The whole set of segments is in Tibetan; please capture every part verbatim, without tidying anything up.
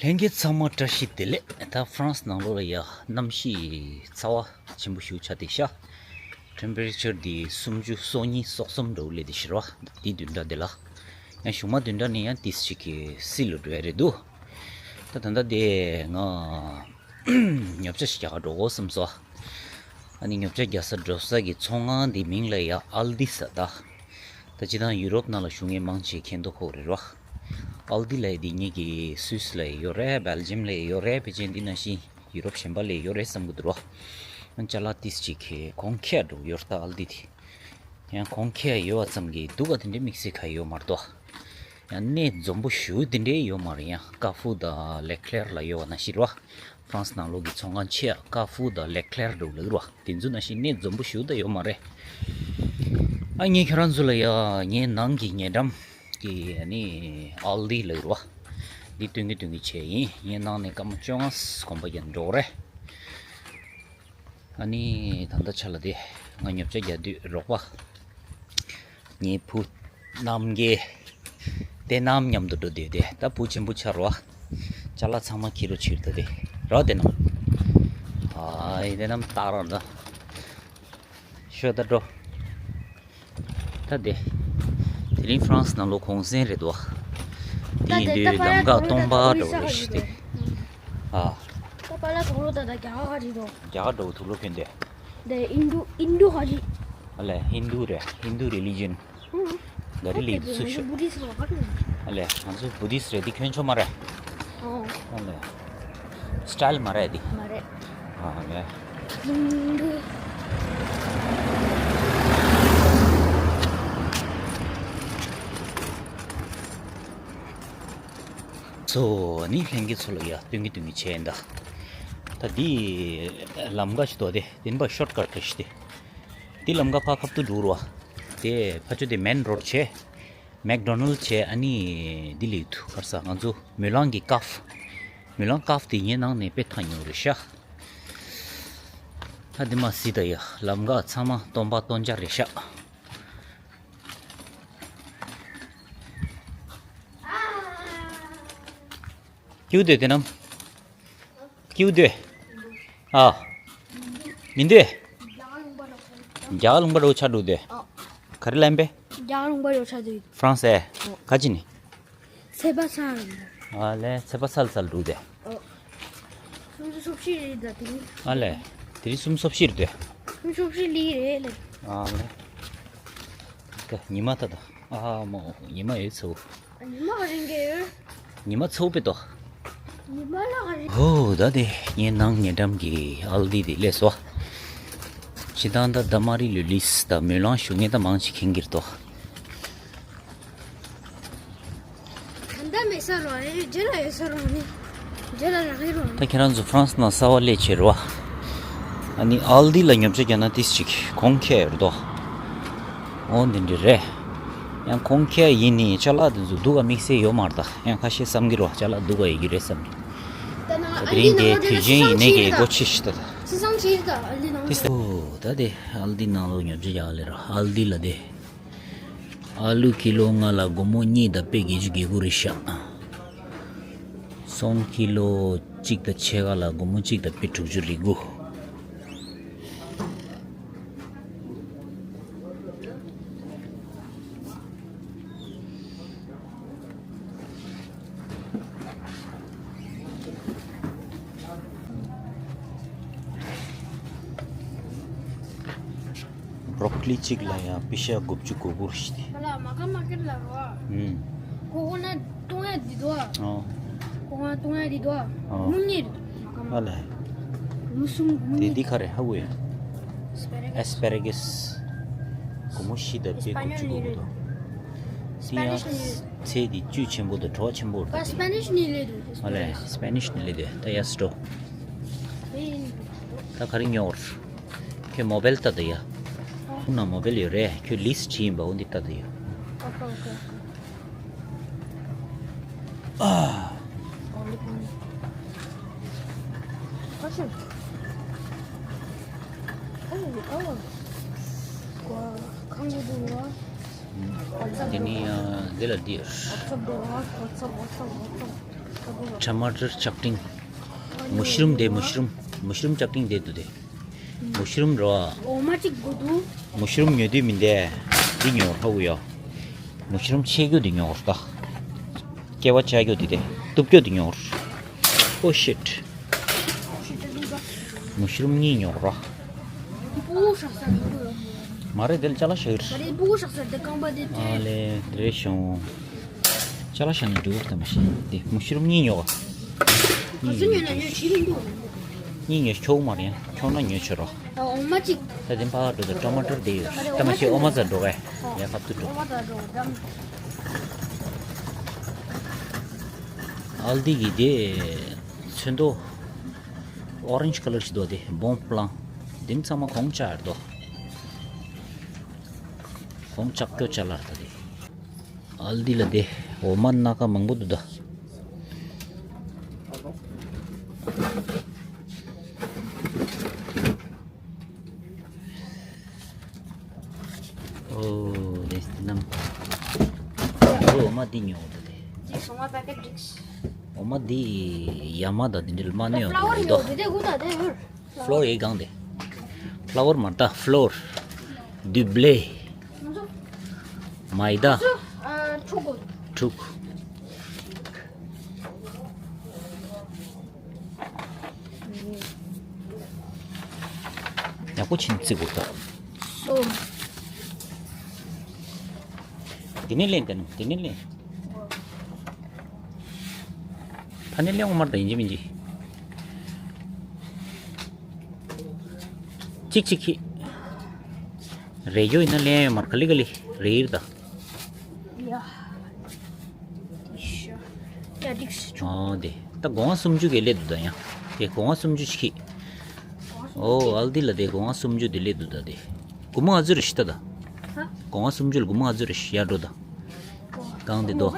ལྷན་རྒྱས་ཚང་མ་བཀྲ་ཤིས་བདེ་ལེགས། ད་ཧྥ་རན་སི་ནང་ལོགས་ལ་ཡ་གནམ་གཤིས་ཚ་བ་ཆེན་པོ་ཞིག་ཆགས་བསྡད་ཤག་ཊེམ་པེ་རེ་ཅར་འདི་སུམ་ཅུ་སོ་གཉིས་སོ་གསུམ་འདྲ་བོ་སླེབས་བསྡད་ཤག་ར། འདི་བདུན་ཕྲག་འདི་ལ། ཡང་གཞུག་མ་བདུན་ཕྲག་ནས་ཡང་ཏིས་ཅིག་གི་བསིལ་ལ་འགྲོ་ཡ་རེད་འདུག་ད་ད་ལྟ་དེ་ང་ཉོ་ཆ་ཞིག་རྒྱག་ག་འགྲོ་དགོས་བསམ་སོང་། ཨ་ནི་ཉོ་ཆ་རྒྱག་ས་འགྲོ་ས་གི་ཚོང་ཁང་དེ་མིང་ལ་ཡ་ཨལ་དི་ཟེར་ད། ད་སྤྱིར་བཏང་ཡུ་རོབ་ནང་ལ་བཞུགས་མཁན་མང་ཆེ་མཁྱེན་མདོག་ཁ་པོ་རེད་ར། ཨལ་དི་ལབ་ཡ་དེ་ངེད་ཀྱི་སུད་སི་ལ་ཡོད་རེད། སྦེལ་ཇམ་ལ་ཡོད་རེད། ཕལ་ཆེར་འདི་ནང་བཞིན་ཡུ་རོབ་གཞན་པ་ལ་ཡོད་རེད་བསམ་གྱི་འདུག་ར། ཅ་ལག་ཏིས་ཅིག་གི་གོང་ཁེ་འགྲོ་ཡོད་རེད་ད་ཨལ་དི་དེ། ཡང་གོང་ཁེ་ཡོད་པ་ཙམ་གྱིས་སྡུག་ག་དེ་འདྲའི་དམིགས་བསལ་གང་ཡོད་མ་རེད་དོ། ཡང་གནས་འཛོམས་པོ་ཞེ་པོ་དེ་འདྲའི་ཡོད་མ་རེད། ཡང་ཀར་ཕུར་དང་ལེ་ཁི་ལེར་ལ་ཡོད་པ་ནང་བཞིན་རེད་བ། ཧྥ་རན་སི་ནང་ལོགས་ཀྱི་ཚོང་ཁང་ཆེ་ཡ་ཀར་ཕུར་དང་ལེ་ཁི་ལེར་འདྲ་བོ་ལབ་ཀྱི་རེད་བ། དེ་ཚོ་ནང་བཞིན་གནས་འཛོམས་པོ་ཞེ་པོ་ད་ཡོད་མ་རེད། ཨ་ངས་ཁྱེད་རང་ཚོ་ལ་ཡ་ངའི་ནང་གི་ཉེ་འགྲམ་གྱི་ཨ་ནི་ཨལ་དི་ལབ་ཀྱི་རེད་བ། འདི་སྟོན་གྱི་སྟོན་གྱི་བྱས་ཡིན། ངའི་ནང་ནས་སྐར་མ་བཅོ་ལྔ་གོམ་པ་བརྒྱབ་འགྲོ་གི་རེད། ཨ་ནི་ད་ལྟ་ཆ་ལ་དེ་ང་ཉོ་ཆ་རྒྱག་དུས་རོགས་པ། ངའི་བུ་རྣམ་རྒྱལ། དེ་རྣམ་མཉམ་དུ་འགྲོ་དུས་དེ་ད་བུ་ཆེན་པོ་ཆགས་རོགས། ཅ་ལག་ཚང་མ་འཁྱེར་རོགས་ཕྱིར་ད་དེ། རོགས་དེ་རྣམ། ཨ་ཡི་དེ་རྣམ་སྟག་རང་ད། ཤོད་ད་འགྲོ། ད་དེ། དེ་རིང་ཧྥ་རན་སི་ནང་ལོགས་གུང་སེང་རེད་དོ། དེ་ཡིན་དུས་ལམ་ཁ་སྟོང་པ་འདྲ་བོ་རེད་ཤག་དེ། ཨ། ད་པཱ་ལགས་དུག་ལོག་ད་ད་རྒྱ་གར་རེད་དོ། རྒྱ་གར་འདྲ་བོ་དུག་ལོག་གྱོན་དེ། དེ་ཧིན་དུ་ཧིན་དུ་ཧ་རི། ཨ་ལས་ཧིན་དུ་རེད། ཧིན་དུ་རི་ལི་ཇན། ཨུ། ག་རེ་ལབ་ཀྱི་འདུག་ཚུར་ཤོད། བུ་དིསི་རེད་བ། ཨ་ལས་ང་ཚོ་བུ་དིསི་རེད། འདི་གྱོན་ཆོག་མ་རེད། ཨོ། ཨ་ལས། སི་ཊལ་མ་རེད་འདི། མ་རེད། ཨ་ལས། སོ་ནི་ལྷན་རྒྱས་ཚོ་ལ་ཡ་སྟོན་གྱི་སྟོན་གྱི་བྱས་ཡིན་ད། ད་འདི་ལམ་ཁ་ཞིག་འདུག་སྟེ་དེ་ནི་པ་ཤོར་ཀཊ་རེད་ཤག་སྟེ། འདི་ལམ་ཁ་ཕར་ཁ་ཐུག་འགྲོ་རོགས། དེ་ཕར་ཕྱོགས་དེ་མེན་རོཌ་བྱས། མེག་ཌོ་ནལ་བྱས། ཨ་ནི་འདི་ལ་ཡོད་དུ་ག་རེ་ཟ། ང་ཚོ་མུ་ལང་གི་ཀཱཕ། མུ་ལང་ཀཱཕ་དེ་ངའི་ནང་ནས་དཔེ་ཐག་ཉེ་བོ་རེད་ཤག་ད་འདི་མ་གཟིགས་ད་ཡ། ལམ་ཁ་ཚང་མ་སྟོང་པ་སྟོང་རྐྱང་རེད་ཤག་སྐྱིད་པོ་འདུག་དེ་རྣམ། སྐྱིད་པོ་འདུག་ཨ། མི་འདུག་རྒྱ་གར་ལུང་པ་འདྲ་བོ་ཆགས་འདུག་དེ། ཨ། ག་རེ་ལབ་པས། རྒྱ་གར་ལུང་པ་འདྲ་བོ་ཆགས་འདུག་ཧྥ་རན་སི། ཨ། ག་ཅི་ནི། ཚད་པ་ཚང་། ཨ་ལས་ཚད་པ་ཚལ་ཚལ་འདུག་དེ། ཨ། སུམ་ཅུ་སོ་བཞི་རེད་ད་དེ་རིང་། ཨ་ལས། དེ་རིང་སུམ་ཅུ་སོ་བཞི་རེད་དེ། སུམ་ཅུ་སོ་བཞི་ལི་རེད་ལེ། ཨ་ལས། ད་ཉི་མ་ད་ད། ཨ་མོ་ཉི་མ་ཡོད་ཚོ། ཉི་མ་རིང་གི་ཡོད། ཉི་མ་ཚ་བོ་དཔེ་འདུག་ཉི་མ་ལ་ག་རེ། ཧོ་ད་དེ་ངའི་ནང་ཉེ་འགྲམ་གྱི་ཨལ་དི་དེ་སླེབས་སོང་། སྤྱིར་བཏང་ད་ད་མ་རི་ལུ་ལིས་དང་མུ་ལང་བཞུགས་མཁན་ད་མང་ཆེ་མཁྱེན་གྱི་རེད་དོ། ད་ལྟ་མེད་ས་རེད་བ། རྗེས་ལ་ཡོད་ས་རེད་བ་ནི། རྗེས་ལ་རག་གི་རེད་བ། ད་ཁྱེད་རང་ཚོ་ཧྥ་རན་སི་ནང་གསར་པ་སླེབས་བྱས་རེད་བ། ཨ་ནི་ཨལ་དི་ལ་ཉོ་ཆ་རྒྱག་ན་ཏིས་ཅིག་གོང་ཁེ་རེད་དོ། འོ་འདི་འདྲ་རེད། ཡང་གོང་ཁེ་ཡིན་ནི་ཅ་ལག་དེ་ཚོ་སྡུག་ག་དམིགས་བསལ་ཡོད་མ་རེད་ད། ཡང་ཁ་ཤས་བསམ་གྱི་རེད་བ། ཅ་ལག་སྡུག་ག་ཡོད་ཀྱི་རེད་བསམ་གྱི། ད་དེ་རིང་དེ་དུས་ཆེན་ཡིན་ནའི་གི་སྒོ་ཕྱེ་ཤི་ད་ད། ཏིས་ཏིས། ཨོ་ད་དེ་ཨལ་དི་ནང་ལོགས་ཉོ་ཆ་རྒྱག་ལེ་ར། ཨལ་དི་ལ་དེ། ཨ་ལུ་ཀི་ལོ་ལྔ་ལ་སྒོར་མོ་གཉིས་དང་དཔེ་བརྒྱད་ཅུ་གྱ་དགུ་རེད་ཤག་སོང་ཀི་ལོ་གཅིག་དང་ཕྱེད་ཀ་ལ་སྒོར་མོ་གཅིག་དང་དཔེ་དྲུག་ཅུ་རེ་དགུ། བྷྲོ་ཀོ་ལི་གཅིག་ལ་ཡང་པེ་ཤ་དགུ་བཅུ་གོ་དགུ་ཞིག་སྟེ། ཨ་ལ་མ་ཀ་མ་ཀེ་ལ་རོ། ཨུམ། གོ་གོ་ན་སྟོང་ཡ་འདི་དོ། ཨོ། གོ་གོ་ན་སྟོང་ཡ་འདི་དོ། ཨོ། མུ་གཉིས་རེད། མ་ཀ་མ། ཨ་ལ། མུ་གསུམ་མུ་གཉིས། དེ་འདི་ག་རེ་ཧ་གོ་ཡ། ཨེ་སི་པེ་ར་གེ་སི། སྒོར་མོ་བཞི་དང་དཔེ་དགུ་བཅུ་གོ་དགུ་དང་། དེ་ཡང་ཚལ་འདི་བཅུད་ཆེན་པོ་དང་བྲོ་བ་ཆེན་པོ་རེད་ད། སི་པེ་ནིཤ་ནི་ལེ་དུ། ཨ་ལས་སི་པེ་ནིཤ་ནི་ལེ་དུ། ད་ཡ་སི་ཏོ། ད་ག་རེ་ཉོ་བར། ཁྱོད་མོ་བེལ་ལྟ་དུ་ཡ། ཁོང་ན་མོ་བེལ་ཡོད་རེད། ཁྱོད་ལིས་བྲིས་ཡིན་པ་འོ་འདི་ལྟ་དུ་ཡ། ཨོ་ཀེ་ཨོ་ཀེ་ཨོ་ཀེ། ཨ། ཨ་ཤི། ཨོ་ཨོ། ཀོ་ཁང་གི་འདུག་ར། དེ་ནི་ཡང་འདི་ལ་འདི་ཡོད། ཨོ་ཚབ་འདུག་ར། ཨོ་ཚབ་ཨོ་ཚབ་ཨོ་ཚབ། ཊ་མ་ཊར་ཆག་ཊིང་། མུ་ཤ་རུམ་དེ། མུ་ཤ་རུམ། མུ་ཤ་རུམ་ཆག་ཊིང་དེ་འདུག་དེ། མུ་ཤ་རུམ་རོ། འོ་མ་གཅིག་དགོས་འདུག་མུ་ཤ་རུམ་ཉོ་དུས་མིན་དེ། འདི་ཉོ་ཧ་གོ་ཡ། མུ་ཤ་རུམ་ཆེ་རྒྱུ་འདི་ཉོ་ད། སྐྱེ་བ་ཆགས་རྒྱུ་འདི་དེ། གཏུབ་རྒྱུ་འདི་ཉོ། ཨོ་ཤིཊ། མུ་ཤ་རུམ་གཉིས་ཉོ་ར། སྤུ་གུ་ཧྲག་ས་རེད། མ་རེད། དེ་ལ་ཅ་ལག་བཞག་ཡོད། མ་རེད། སྤུ་གུ་ཧྲག་ས་དེ་རྐང་པ་དེ་ཨ་ལེ། དེ་རེད་བྱུང་། ཅ་ལག་བཞག་ན་འགྲིག་གི་རེད་ད། མ་གཞི་དེ་མུ་ཤ་རུམ་གཉིས་ཉོ་ག་ག་ཚོད་ཉོས་ན་ཉོས་བྱེད་ཀྱི་འདུག་གཉིས་ཉོས་ཆོག་མ་རེད། ཡང་ཆོག་ན་ཉོས་ཆོག་རོགས། ཨ། འོ་མ་གཅིག་ད་དེ་ཕར་འགྲོ་ད། ཊ་མ་ཊར་དེ་ཡོད། ད་མ་གཞི་འོ་མ་ཟ་འགྲོ་གས། ཡ་ཁ་ཐུག་འགྲོ། འོ་མ་ཟ་འགྲོ་གས། ཨལ་ཌི་གི་དེ་ཚོན་མདོག་ཨོ་རེན་ཇི་ཁ་ལར་ཞིག་འདུག་དེ། བོན་བླང་། དེ་ཚང་མ་གོང་ཆག་ཡར་འདུག་གོང་ཆག་སྐྱོ་ཆག་ལར་ད་དེ། ཨལ་ཌི་ལ་དེ་འོ་མ་སྣ་ཁ་མང་པོ་འདུག་ད། ཨོ་དེ་རྣམས། འོ་མ་འདི་ཉོ་ད་དེ། འོ་མ་འདི་ཡ་མ་ད་དེ་འདྲ་མ་ནས་ཡོང་ད་དེ་འདུག་ཕ་ལོ་ཝར་ཡི་གང་དེ། ཕ་ལོ་ཝར་མ་རེད་ད། ཕ་ལོ་ཝར། དུ་བྷ་ལེ། མའི་ད། ཕྲུ་གུ། ཡག་པོ་ཕྱིན་བརྩི་དགོས་ད། དེ་ནས་ལེན། དེ་ནས་དེ་ནས་ལེན། ཕ་ནས་ལེན་འོང་མར་ད་ཡིན་གཅིག་མིན་གཅིག་གཅིག་གཅིག་གིས། རེ་རྒྱུ་ཡིན་ན་ལེན་ཡོད་མར། ག་ལེ་ག་ལེ་རེ་ཡིར་ད། ཡ། ཡ་འགྲིགས་སོང་། ཨོ་དེ་ད་སྒོ་ང་སུམ་ཅུ་གི་སླེབས་འདུག་ད། ཡང་དེ་སྒོ་ང་སུམ་ཅུ་ཅིག་གིས། ཨོ་ཨལ་ཌི་ལ་དེ་སྒོ་ང་སུམ་ཅུ་དེ་སླེབས་འདུག་ད་དེ། སྒོར་མོ་ལྔ་བཅུ་རེད་ཤི་ད་ད། ཧ། སྒོར་མོ་ལྔ་བཅུ་ལ་སྒོར་མོ་ལྔ་བཅུ་རེད་ཤི། ཡར་འགྲོ་ད། གང་དེ་དོ།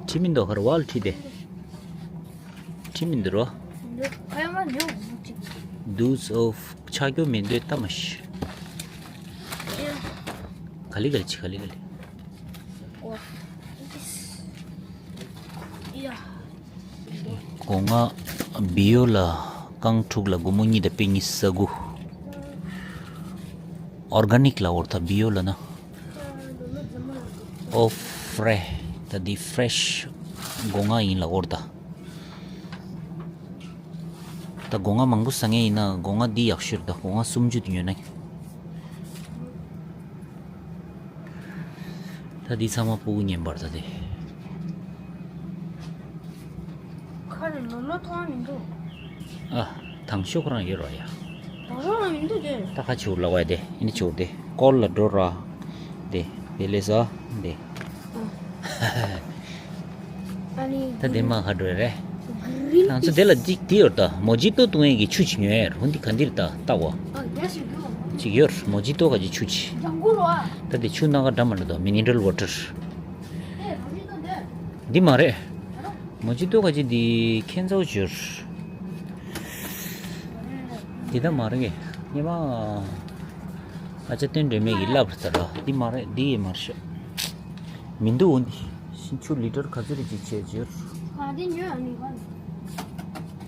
ཁྲིད་མི་འདུག་ག་རེ་བ་ལ་ཁྲིད་དེ། ཁྲིད་མི་འདུག་རོ། འདུག་ཨོ། ཆ་རྒྱུ་མི་འདུག་ད་མ་ཤི། ག་ལེ་ག་ལེ་ཅི། ག་ལེ་ག་ལེ། སྒོ་ང་བི་ཡོ་ལ་རྐང་དྲུག་ལ་སྒོར་མོ་གཉིས་དང་པེ་ཉི་ཤུ་རྩ་དགུ། ཨོར་ག་ནིག་ལབ་ཡོད་ད་བི་ཡོ་ལ་ན། ཨོ་ཧྥེ་རེ་ཤི། ད་འདི་ཧྥེ་རེ་ཤི་སྒོ་ང་ཡིན་ལབ་ཡོད་ད། ད་སྒོ་ང་མང་པོ་ཟ་མཁན་ཡིན་ན་སྒོ་ང་འདི་ཡག་ཤོས་རེད་ད། སྒོ་ང་སུམ་ཅུ་དེ་ཉོས་ན། ད་འདི་ཚང་མ་སྤུ་གུ་ངན་པ་རེད་ད་དེ། ཁ་རེ་ལོ་ལོ་མཐོང་མི་འདུག་ཨ། དང་ཤོག་ཁོ་རང་ཡོད་རོགས་ཡ། དང་ཤོག་རང་མི་འདུག་དེ། ད་ཁ་ཆུ་ལ་བ་དེ་ཨིན་ཆུ་དེ་སྐོར་ལ་འགྲོ་ར། དེ་དེ་ལས་ཟ་དེ། ཨ་ནི་ད་དེ་མ་ཁ་འགྲོ་རེད། ང་ཚོ་དེ་ལ་འདི་འདི་ཡོད་ད། མོ་ཇི་ཏོ་བཏུང་ཡས་ཀྱི་ཆུ་ཅིག་ཉོས་ཡར། འོ་འདི་ག་འདིར་ད་ལྟ་བ། ཅིག་ཡོད་མོ་ཇི་ཏོ་ག་ཅིག་ཆུ་ཅིག་ད་དེ་ཆུ་སྣ་ཁ་འདྲ་མི་འདྲ་འདུག་མི་ནི་རལ་ཝ་ཊར། འདི་མ་རེད། མོ་ཇི་ཏོ་ག་ཅིག་འདི་ཁྱེད་ཚོ་བྱོས། འདི་ད་མ་རེད། ངས་ཉི་མ་ཨ་ཅག་བསྟན་སྒྲོལ་མས་ཀྱི་ལབ་རེད་ད་ར། འདི་མ་རེད། འདི་ཡེ་མ་རེད། མི་འདུག་འོ་འདི་ཤིང་ཆུ་ལི་ཊར་ག་ཚོད་རེད་ཅིག་བྱས་བྱོས། ཨ་འདི་ཉོས་ཨ་ནི་ག་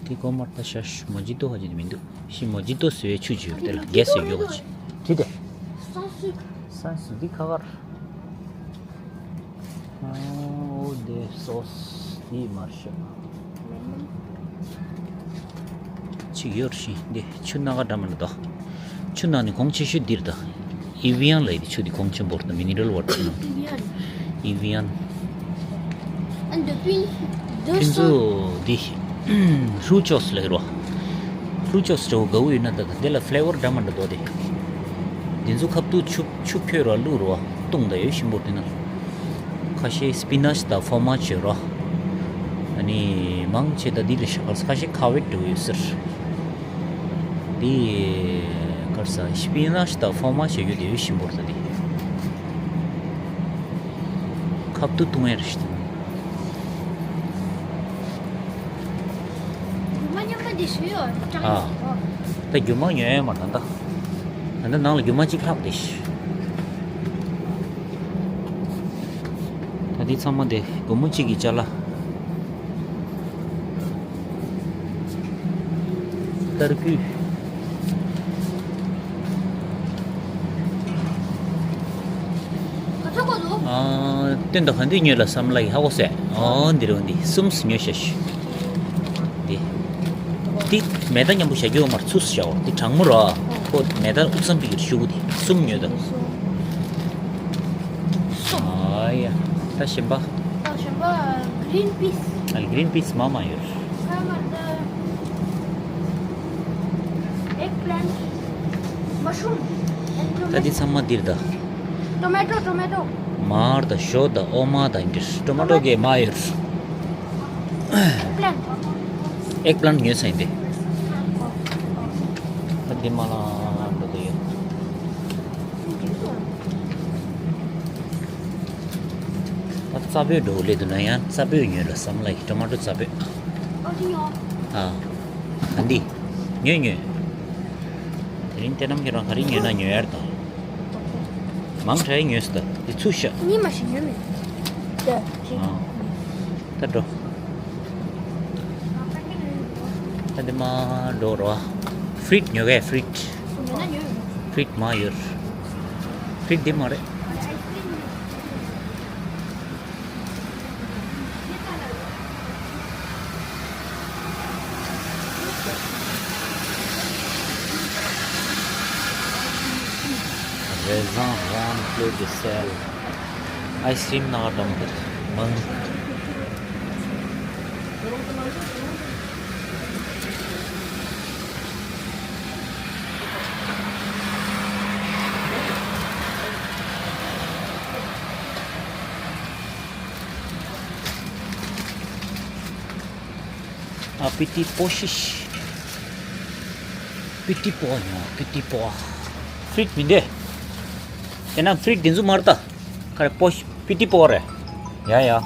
འདི་གོ་མར་ད་ཤ་ཤ་མོ་ཇི་ཏོ་ག་ཅིག་འདི་མི་འདུག་ཤི་མོ་ཇི་ཏོ་བཟོ་བའི་ཆུ་བྱོས་དེ་ལ་རྒྱས་སེ་ཡོད་ག་ཅིག་བྲིས་ཏེ། སང་སུ་འདི་ཁ་ཁར། ཨོ་དེ་སོ་སི་དེ་མར་ཤོག་ཅིག་ཡོད་ཤིང་འདི་ཆུ་སྣ་ཁ་འདྲ་མི་འདྲ་འདུག་ཆུ་ནང་ནས་གོང་ཆེ་ཤོས་འདིར་འདུག་ཨི་ཝི་ཨན་ལབ་ཡས་དེ་ཆུ་འདི་གོང་ཆེན་པོ་རེད་ད། མི་ནི་རལ་ཝ་ཊར་ནང་ཨི་ཝི་ཨན། ཨ་འདི་པིན། འདི་ཕུན་སོ་ཚོགས་འདི། ཧྲུའུ་ཅོས་ལབ་ཡོད་རོ། ཧྲུའུ་ཅོས་འདྲ་བོ་དགའ་བོ་ཡོད་ན་ད་ད་དེ་ལ་ཕ་ལེ་ཝར་འདྲ་མི་འདྲ་འདུག་དེ། འདི་ཚོ་ཁ་ཐུག་ཆུ་ཆུ་ཁོལ་ར་བླུགས་ར་བཏུང་ད་ཡོད་ཞིམ་པོ་དེ་ན། ཁ་ཤས་སི་པི་ནཆ་དང་ཧྥོ་མཱ་ཅི་ར། ཨ་ནི་མང་ཆེ་ད་འདི་ལ་ཤ་ཁར་ཁ་ཤས་ཁ་བེད་འདྲ་བོ་ཡོད་ཟེར། འདི་གར་ས་སི་པི་ནཆ་དང་ཧྥོ་མཱ་ཅི་ཡོད་དེ་ཡོད་ཞིམ་པོ་ར་ད་འདི། ཁ་ཐུག་བཏུང་ཡས་རེད་ཤི། རྒྱུ་མ་ཉམས་པ་འདི་ཞུ་ཡོད་ཀྲང་། ཨ། ད་རྒྱུ་མ་ཉོ་ཡས་མ་ད་ད། ད་ནང་ལ་རྒྱུ་མ་གཅིག་ལྷག་དེ་ཤི། ད་ འདི་ཚང་མ་དེ་སྒོར་མོ་གཅིག་གི་ཅ་ལག་ཏར་སྐུད། ག་ཚོད་གོ་འདུག་ཨ། སྟོན་དང་ག་འདི་ཉོས་ལ་བསམ་ལ་ཡི་ཧ་གོ་སོང་། ཨ། འདི་རུ་འདི་གསུམ་སུ་ཉོས་ཤག་ཤུ། འདི། འདི་མེ་ཏ་མཉམ་པོ་བཞག་རྒྱུ་མར་ཚུགས་སུ་བཞག་འོ། འདི་གྲང་མོ་ར། ཁོ་མེ་ཏ་ཨུ་ཙམ་པི་གིར་ཤུ་གུ་འདི་གསུམ་ཉོས་ད། གསུམ། ཨ་ཡ། ད་གཞན་པ། ད་གཞན་པ་green peas། ཨ། green peas མ་མ་ཡོད། ཁ་མར་ད། Eggplant, mushroom, and ད་འདི་tomato. ཚང་མ་འདིར་ད། Tomato, tomato. མར་ད་ཞོ་ད་འོ་མ་ད་འདིར་ཊོ་མ་ཊོ་གི་མ་ཡོད། Eggplant. Eggplant ཉོས་ཚར་ཡིན་ཏེ། ད་འདི་མ་ལ་འགྲོ་དེ་ཡོད། ད་རྩ་བོད་འགྲོ་ལེ་འདུག་ན་ཡང་རྩ་བོད་ཉོས་ལ་བསམ་ལ་ཡི་ཊོ་མ་ཊོ་རྩ་བོད། ཨོ་དེ་ཉོ། ཨ། ཨ་འདི། ཉོས་ཉོས། དེ་རིང་དེ་རྣམས་ཀྱི་རང་ག་རེ་ཉོས་ན་ཉོས་ཡར་དང་། མང་དྲགས་ཉོས་སོ་ད་དེ་ཚུ་ཤ། གཉིས་མ་ཞིག་ཉོས་མེད། ད་ཅི། ཨ། ད་འགྲོ། ད་འདི་མ་འགྲོ་རོ། ཕྲིད་ཉོ་གས་ཕྲིད། ཉོས་ན་ཉོས། ཕྲིད་མ་ཡོད། ཕྲིད་འདི་མ་རེད། Raisin, raisin, fleur de sel. Ice cream ནང་འགྲམ་དུ་མང་། ཨ། པི་ཏི་པོ་ཤི་ཤི། པི་ཏི་པོ་ཉོ། པི་ཏི་པོ། ཕྲིད་མི་འདེ། དེ་ན་ཕྲིད་འདི་ཚོ་མར་ལྟ། ཁ་རེ་པོ་ཤི། པི་ཏི་པོ་རེད། ཡ་ཡ།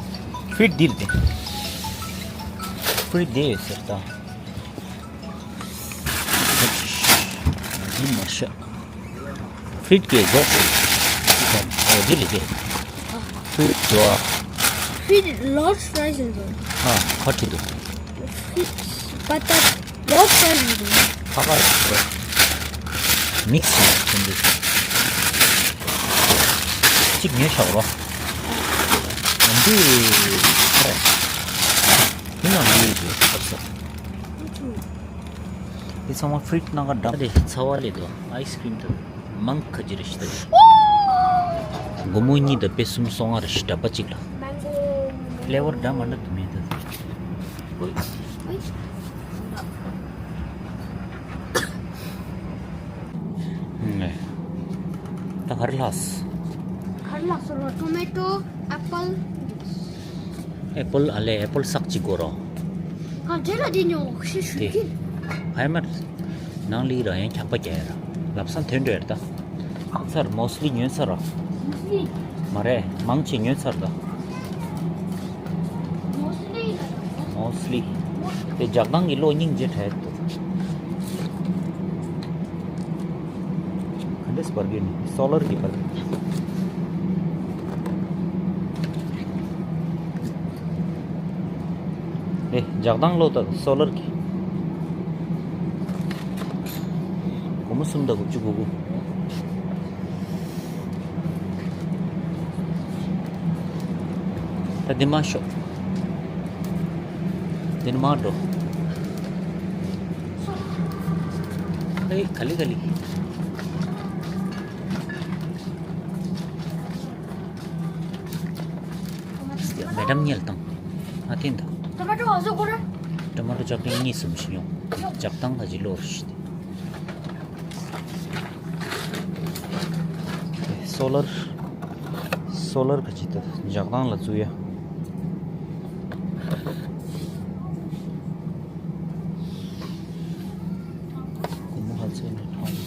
ཕྲིད་འདིར་དེ། ཕྲིད་འདི་ཡོད་ཟེར་ད། འདི་མ་ཤ། ཕྲིད་ཀྱི་རྫོགས་སུ། འོ་འདི་རེད་དེ། ཕྲིད་འགྲོ། ཕྲིད་ལོར་ཕྲའི་ཟེར་འདུག་ཨ། ཁ་ཁྲིད་འདུག་ཕྲིད་པ་ཏ་ལོར་ཕྲའི་ཟེར་འདུག་ཁ་ཁ་རེད། མིག་སི་ཟེར་འདུག་གཅིག་ཉོས་བཞག་རོགས། འདི་ཁ་རེད། འདི་ནང་ཡོད་རེད་ཁ་ས། འདི་ཚང་མ་ཕྲིད་ནང་ག་འདྲ། དེ་ཚ་བ་ལས་དོ་ཨའི་སི་ཀྲིམ་དུ་མང་ཁ་ཅི་རེ་ཞིག་ད། སྒོར་མོ་གཉིས་དང་པེ་སུམ་སོ་ལྔ་རེ་ཞིག་འདྲ་པ་གཅིག་ལ། Mango. ཕླེ་ཝར་འདྲ་མ་འདྲ་དུ་མེད་ད། ད་ག་རེ་ལྷགས། ག་རེ་ལྷགས་སོང་། ཊོ་མེ་ཊོ། ཨེ་པལ། ཨེ་པལ་ཨ་ལེ་ཨེ་པལ་སག་ཅིག་དགོས་རོ། ག་འདྲ་ལ་དེ་ཉོ་ཤི་ཤུ་དེ་གི། ཧའི་མར། ནང་ལི་ར་ཡང་འཁྱག་པ་རྒྱག་ཡ་ར། ལབ་སང་ཐོན་འགྲོ་ཡ་ར་ད། ཚར་མོ་སི་ལི་ཉོས་ཚར་ར། མོ་སི་ལི། མ་རེད་མང་ཆེ་ཉོས་ཚར་ད། མོ་སི་ལི་ལ་ད། མོ་སི་ལི། དེ་ཇག་དང་གི་ལོ་སྙིང་རྗེ་བྲལ་འདུག་ག་འདྲས་སི་བར་གི་ནི་སོ་ལར་གི་བར་གི། ཨེ་ཇག་དང་ལོ་ད་སོ་ལར་གི། སྒོར་མོ་སུམ་དང་དགུ་བཅུ་གོ་དགུ། ད་འདི་མ་ཤོག་འདི་ནི་མ་འགྲོ། ཨེ་ག་ལི་ག་ལི། མེ་ཌམ་ཉལ་དང་། ཨ་ཐེན་དང་། ཊོ་མ་ཊོ་ཨ་ཟོ་གོ་ར། ཊོ་མ་ཊོ་ཅག་པིང་གཉིས་སུ་མི་ཤི་ཡོང་། ཇག་དང་ད་ཅི་ལོར་ཤི། སོ་ལར། སོ་ལར་ག་ཅི་ད་ཇག་དང་ལ་བཙུགས་ཡ། སྒོར་མོ་ཧ་ཚོད་ནས་ཐོང་།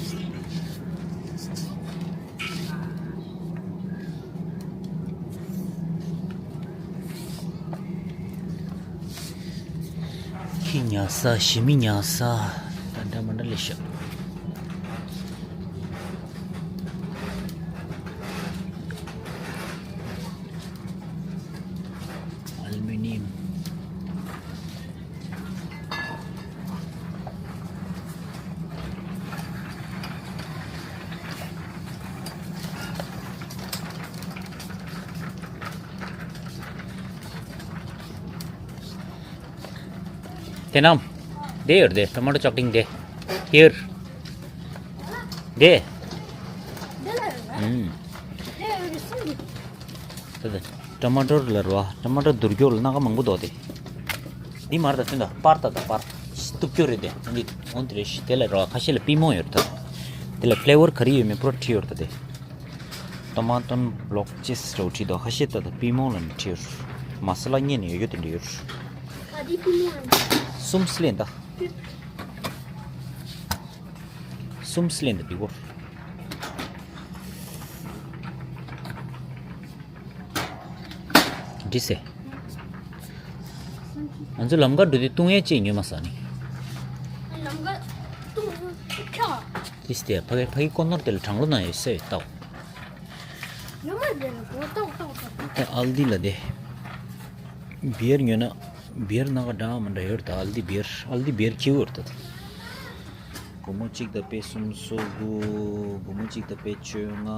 ཁྱི་ཉལ་ས་ཞི་མི་ཉལ་ས། ད་འདྲ་མ་འདྲ་ལས་ཤག་དེ་ནམ། དེ་ཡོད་དེ། ཊོ་མ་ཊོ་ཅག་ཏིང་དེ། དེ་ཡོད། དེ། ཨུམ། ད་ད། ཊོ་མ་ཊོ་ལ་རོ། ཊོ་མ་ཊོ་དུར་སྐྱོར་ལ་སྣ་ཁ་མང་པོ་འདུག་དེ། འདི་མར་ད་ཐོན་ད་པར་ད་ད་པར། སྟུབ་སྐྱོར་རེད་དེ། འདི་འོན་ཏེ་རེ་ཞིག་དེ་ལ་རོ་ཁ་ཤས་ལ་པི་མོ་ཡོད་ད། དེ་ལ་ཕི་ལེ་ཝར་ག་རེ་ཡོད་མེད་པུ་ར་བྲིས་ཡོད་ད་དེ། ཊོ་མ་ཊོ་བྷ་ལོག་ཅེས་འདྲ་བོ་བྲིས་འདུག་ཁ་ཤས་ད་ད་པི་མོ་ལ་ནི་བྲིས་ཡོད། མ་ས་ལ་བརྙན་ནས་ཡོད་རྒྱུ་དེ་འདྲ་ཡོད། ག་དེ་པི་མོ་རེད། གསུམ་སླེབས་ད། གསུམ་སླེབས་ད་འདི་སྐོར། འདི་སེ། ང་ཚོ་ལམ་ཁ་འགྲོ་དུས་བཏུང་ཡས་ཅིག་ཉོས་མ་ས་ནི། ལམ་ཁ་བཏུང་ཁྱོ། འདི་སྟེ་ཕ་གི་ཕ་གི་ཀོ་ནོར་དེ་ལ་གྲང་ལོ་ན་ཡོད་སེ་ཏོག་ཉོ་མ་རེད་ལ་གོ་ཏོག་ཏོག་ཏོག་ད་ཨལ་དི་ལ་དེ། བི་ཡར་ཉོས་ན། བི་ཡར་ནང་ག་འདྲ་མི་འདྲ་ཡོད་ད་ཨལ་དི་བི་ཡར་ཨལ་དི་བི་ཡར་ཁྱེའུ་ཡོད་ད། སྒོར་མོ་གཅིག་དང་པད་སུམ་སོ་དགུ། སྒོར་མོ་གཅིག་དང་པད་བཅོ་ལྔ།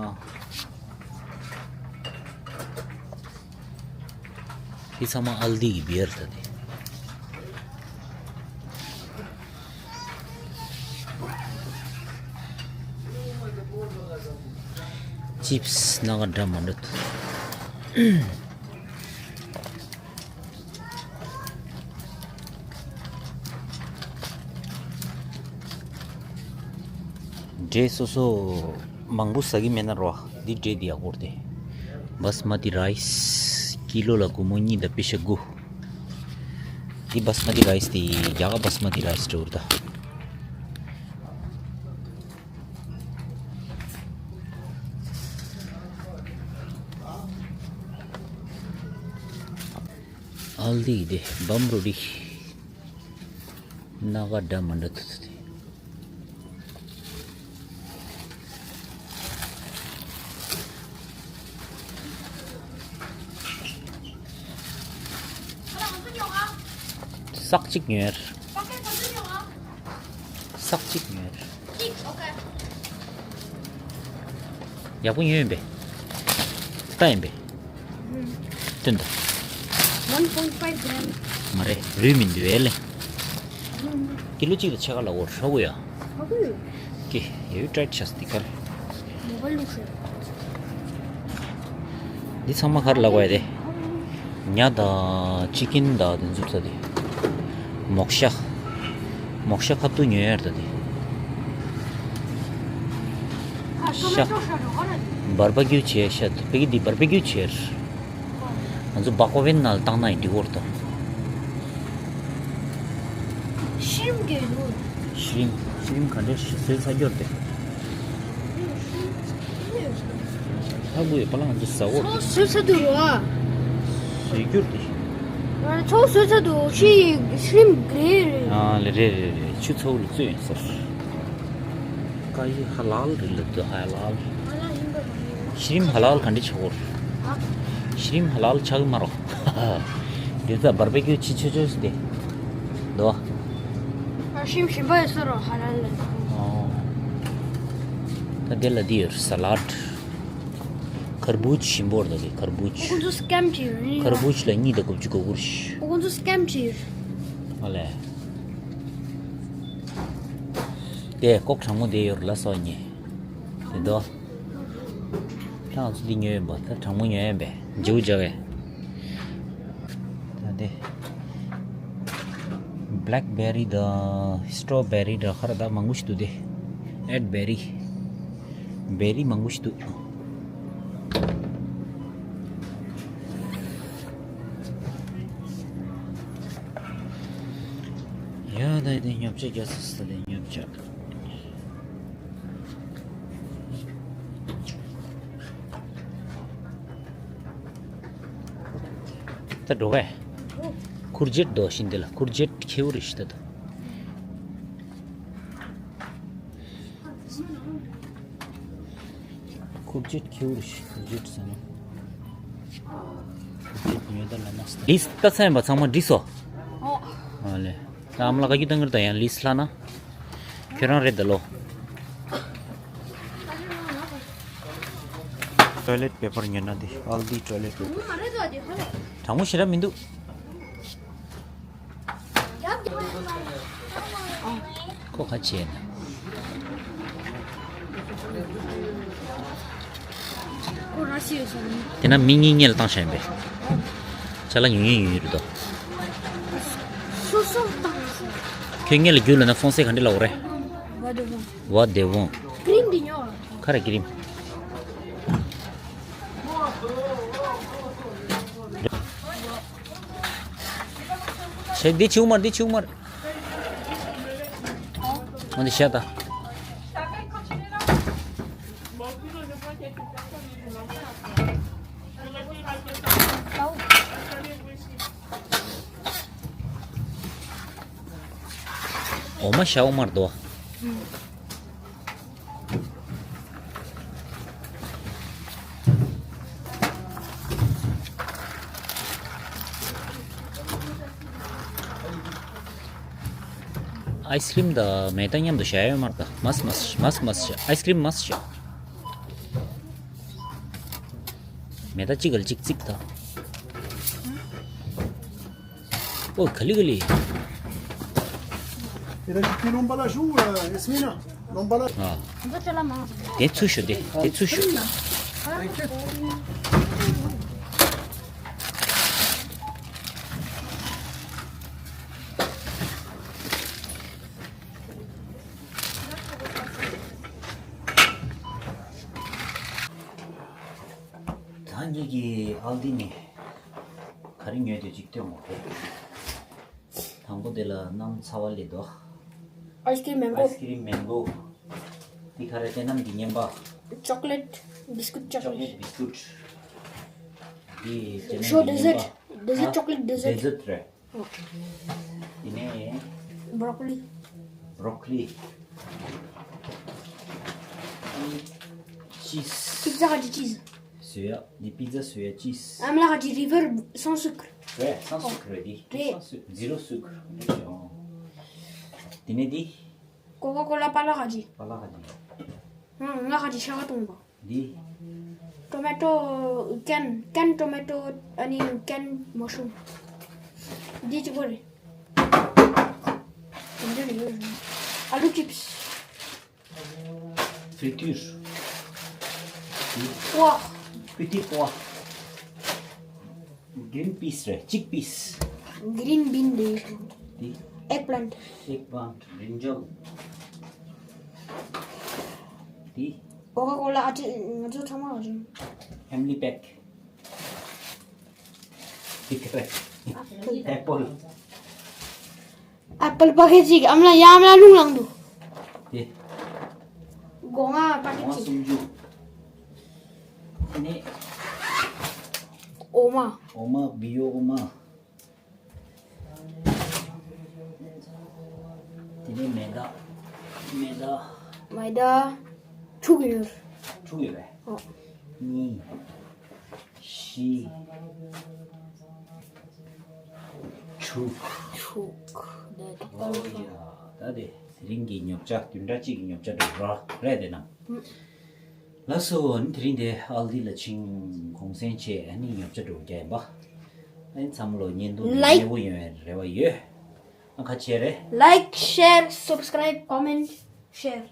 འདི་ཚང་མ་ཨལ་དི་གི་བི་ཡར་ད་དེ། ཅིབས་སྣ་ཁ་འདྲ་མི་འདྲ་འདུག་འབྲས་སོ་སོ་མང་པོ་ཟ་གི་མེད་ན་རོ། འདི་འབྲས་འདི་ཡག་པོ་རེད་དེ། བྷ་སི་མ་ཏི་རའི་སི་ཀི་ལོ་ལ་སྒོར་མོ་གཉིས་དང་པད་ཤ་དགུ། འདི་བྷ་སི་མ་ཏི་རའི་སི་དེ་རྒྱ་གར་བྷ་སི་མ་ཏི་རའི་སི་འདྲ་བོ་རེད་ད། ཨལ་དི་དེ་བམ་རུ་རི། སྣ་ཁ་འདྲ་མི་འདྲ་ཐུ་ཐུ་དེ། སག་གཅིག་ཉོས། སག་གཅིག་ཉོས། ཡག་པོ་ཉོས་ཡིན་པས། ལྟ་ཡིན་པས། བསྟན་ད། One point five gram. མ་རེད། རུལ་མི་འདུག་ཨེ་ལེ། ཀི་ལོ་གཅིག་ལ་ཕྱེད་ཀ་ལ་འོ་ཧྲ་གུ་ཡ། ཧྲ་གུ་ཡ། ཀི། ཡ་ཡུ་ཊའི་ཊི་ཤ་སི་ཏི་ཀར། མོ་བལ་ལུག་ཤ། འདི་ཚང་མ་གར་ལ་གོ་ཡ་དེ། ཉ་དང་ཅི་ཀིན་དང་དེ་ཚོ་ཚ་དེ། མོག་ཤ། མོག་ཤ་ཁ་ཐུག་ཉོ་ཡ་རེད་ད་དེ། ཤ། བར་བ་ཀྱུ་བྱས་ཤ་དེ་པི་ཀི་འདི་བར་བ་ཀྱུ་བྱས། ང་ཚོ་སྦག་པ་བན་ནང་ལ་བཏང་ན་ཡིན་འགྲིག་གོ་རེད་ད། ཤྲིམ་གྱི་ལོ། ཤྲིམ། ཤྲིམ་ག་འདྲས་ཤ་བཟོས་ཚར་རྒྱུ་རེད་དེ། ཧ་གོ་ཡོད་པ་ལ་ང་ཚོ་ཟ་འོ་ཚོ་བཟོས་ཚར་འདུག་རོ། བཟོས་རྒྱུ་རེད་དེ། ང་ཚོ་བཟོས་ཚར་འདུག་ཤི་ཤྲིམ་གི་རེད། ཨ་ལེ་རེད་རེད་རེད། ཆུ་ཚ་བོ་ལ་བཙོས་ཡིན་ཟེར། ཀ་ཡི་ཧ་ལ་ལ་རེད་ལབ་འདུག་ཧ་ལ་ལ། ཧ་ལ་ལ་ཡིན་པ་རེད། ཤྲིམ་ཧ་ལ་ལ་ག་འདྲ་ཆགས་ཡོད་རེད། ཧ། ཤྲིམ་ཧ་ལ་ལ་ཆགས་ཀྱི་མ་རེད། དེ་ཚ་བར་བ་ཀྱུ་བྱེད་ཆོག་ཆོག་ཟེར་དེ། འདུག་ཨ། ཤྲིམ་ཞིམ་པ་ཡོད་ས་རེད་ཧ་ལ་ལ། ཨོ། ད་དེ་ལ་འདི་ཡོད་རེད། ས་ལད། ཁར་བུ་ཇ་ཞིམ་པོ་རེད་ད་དེ་ཁར་བུ་ཇ། ཁོ་ཚོ་སི་ཀེམ་བྱས་ཡོད་རེད། ཁར་བུ་ཇ་ལ་གཉིས་དང་དགུ་བཅུ་གོ་དགུ་རེད། ཁོ་ཚོ་སི་ཀེམ་བྱས་ཡོད་རེད། ཨ་ལས། དེ་ལྐོག་གྲང་མོ་དེ་ཡོད་རེད་ལ་སོ་གཉིས། དེ་འདུག་ད་ང་ཚོ་འདི་ཉོས་ཡིན་པ། ད་གྲང་མོ་ཉོས་ཡིན་པས། འཇིའུ་འཇག་གས། ད་འདི། བྷེ་ལེག་བེ་རི་དང་སི་ཊོ་བེ་རི་དང་ཁ་ར་ད་མང་པོ་ཞིག་འདུག་དེ། ཨེ་ཌི་བེ་རི། བེ་རི་མང་པོ་ཞིག་འདུག་ཡ་ད་འདི་ཉོ་ཆ་རྒྱག་ས་ས་དེ་ཉོ་ཆ། ད་འགྲོ་གས། ཁུར་ཇེཊ་འདུག་ཤིན་དེ་ལ་ཁུར་ཇེཊ་ཁེའུ་རེ་ཞིག་ད་ད། ཁུར་ཇེཊ་ཁེའུ་རེ་ཞིག་ཁུར་ཇེཊ་ཟེར་ན། ཁུར་ཇེཊ་ཉོས་ད་ལ་མ་སྟེ། ལིས་ལྟ་ཚར་ཡིན་པ་ཚང་མ་འགྲིག་སོང་། ཨོ། ཨ་ལེ། ད་ཨ་མ་ལགས་བཀའ་བཀྱོན་གཏང་གི་རེད་ད། ཡང་ལིས་ལྷག་ན། ཁྱོད་རང་རེད་ད་ལོ། ཊོའི་ལེཊ་པེ་པར་ཉོས་ན་དེ་ཨལ་དི་ཊོའི་ལེཊ་པེ་པར། གྲང་མོ་ཞེ་དྲག་མི་འདུག་ཡ་ ཁོ་ཁ་ཆེ་ན། དེ་ན་མི་གཉིས་སྔོན་ལ་བཏང་བཞག་ཡིན་པས། ཅ་ལག་ཉུང་ཉུང་ཡོད་རེད་དོ། སོ་སོ་བཏང་སོང་། ཁྱོད་སྔོན་ལ་རྒྱུགས་ལབ་ན་ཧྥོང་སེ་ག་འདྲ་ལབ་དགོས་རེད། ཝ་དེ་ཝོང་། ཝ་དེ་ཝོང་། ཀྲིམ་འདི་ཉོ། ཁ་ར་ཀྲིམ། ཆེ་འདི་ཆུང་མར་འདི་ཆུང་མར། འོ་འདི་བཞག་ད། འོ་མ་ཤའོ་མར་དོ། ཨའི་སི་ཀྲིམ་དང་མེ་ཏ་མཉམ་དུ་བཞག་ཡོད་མ་རེད་ད། མས་མས་མས་མས་བཞག་ཨའི་སི་ཀྲིམ་མས་བཞག་མེ་ཏ་གཅིག་ག་ལ་གཅིག་བརྩིགས་ད། ཨོ་ག་ལི་ག་ལི། Era que tiene un balazo, eh, Esmina, un balazo. ཨ། དེ་ཚུར་ཤོག་དེ་དེ་ཚུར་ཤོག་ད་ངེད་ཀྱིས་ཨལ་ཌི་ནས་ག་རེ་ཉོས་འདུག་ཅིག་སྟོན་དགོས་རེད། དང་པོ་དེ་ལ་གནམ་ཚ་བ་སླེབས་འདུག་ཨའི་སི་ཀྲིམ་མེང་གོ། ཨའི་སི་ཀྲིམ་མེང་གོ། འདི་ག་རེ་དེ་གནམ་གྱི་བརྙན་པ། ཅོག་ལེ་ཊི་བིས་ཀུཊ། ཅོག་ལེ་ཊི་བིས་ཀུཊ། འདི་དེ་གནམ་ཤོ་གྱི་ཌེ་བརྙན་ཟར་པ། ཊི། ཌེ་ཟར་ཊི། ཨ། ཅོག་ལེ་ཊི་ཌེ་ཟར་ཊི། ཌེ་ཟར་ཊི་རེད། ཨོ། དེ་ནས་བྷྲོ་ཀོ་ལི། བྷྲོ་ཀོ་ལི། ཅིས། པི་ཛ་ག་ཅི་ཅིས། བཟོ་ཡག་འདི་པི་ཛ་བཟོ་ཡག་ཅིས། ཨ་མ་ལགས་ཀྱི་རི་ཝར་སན་སུག་རེད། སན་སུག་རེད་འདི། རེད། སན་སུག་ཛི་རོ་སུག་རེད། ཨོ། དེ་ནས་འདི། ཀོ་ཀ་ཀོ་ལ་པ་ལགས་ཀྱི། པ་ལགས་ཀྱི། ང་ང་ཀྱི་ཤ་བ་གཏོང་པ། འདི། ཊོ་མེ་ཊོ་ཀེན། ཀེན་ཊོ་མེ་ཊོ། ཨ་ནི་ཀེན་མ་ཤུ་རུམ། འདི་གཅིག་པོ་རེད། དེ་འདྲ་རེད། ཨ་ལུ་ཅིབ་སི། Friture. Pois. Petit pois. Green peas རེད། chick peas. Green bean རེད། འདི། Eggplant. Eggplant. Brinjal. འདི། ཀོ་ཀ་ཀོ་ལ་ཨ་ཅེ་ང་ཚོ་ཚང་མ་ཨ་ཅེ། Family pack. འདི་ག་རེད། Apple. Apple packet གཅིག་ཨ་མ་ལགས་ཡ་ཨ་མ་ལགས་རླུང་ལངས་འདུག་དེ། སྒོ་ང་packet གཅིག་སྒོ་ང་སུམ་ཅུ། དེ་ནས། འོ་མ། འོ་མ་བི་ཡོ་འོ་མ། དེ་ནས་མེ་ད། མེ་ད། མེ་ད། ཕྱུགས་ཡོད། ཕྱུགས་ཡོད་པས། ཨོ། གཉིས། བཞི། དྲུག་དྲུག་ད་དེ་ཨོ་ཡ། ད་དེ་དེ་རིང་གི་ཉོ་ཆ་བདུན་ཕྲག་གཅིག་གི་ཉོ་ཆ་འགྲོ་ར་རེད་དེ་ན། ལགས་སོ། ཨ་ནི་དེ་རིང་དེ་ཨལ་ཌི་ལ་ཕྱིན་གུང་སེང་བྱས། ཨ་ནི་ཉོ་ཆ་འགྲོ་རྒྱུ་ཡིན་པ། ཨ་ནི་ཚང་མ་ལོ་བརྙན་ཐུང་ལ་ཡག་པོ་ཡོང་བའི་རེ་བ་ཡོད། ཨ་ཁ་ཆེ་རེད། Like, share, subscribe, comment, share.